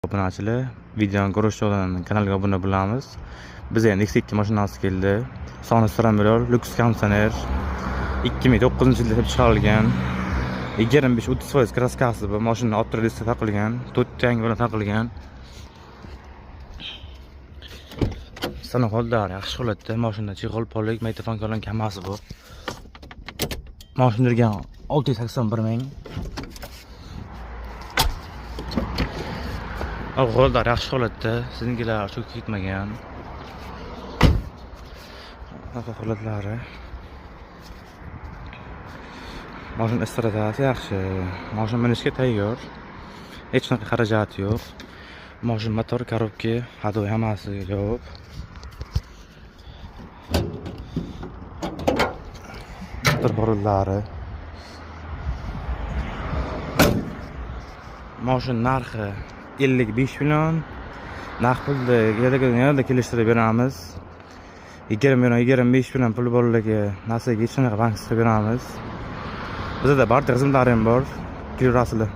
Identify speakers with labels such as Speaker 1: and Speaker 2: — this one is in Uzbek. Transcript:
Speaker 1: Obunachilar, videoni ko'rish uchun kanalga obuna bo'lamiz. Bizga Nexia 2 mashinasi keldi. Soni Stramilor, Lux konditsioner. 2009-yilda ishlab chiqarilgan. 25-30% kraskasi bu mashina olib diska taqilgan, to'rtta yangi bilan taqilgan. Salon hollari yaxshi holatda, mashina chexol polik, magnitofon kolon kamasi bu. Mashina yurgan 681 ming. Holatlar yaxshi holatda, sizninglar cho'kib ketmagan. Orqa holatlari. Mashina istratasi yaxshi. Mashina minishga tayyor. Hech qanaqa xarajati yo'q. Mashina motor, korobka, ходовой hammasi javob. Motor holatlari. Mashina narxi 55 million. Naqd pulda yanada kelishtirib beramiz. 20 million, 25 million puli borligi narsaga hech qanaqa bank qilib beramiz. Bizda barcha xizmatlar ham bor. Kelaverasizlar.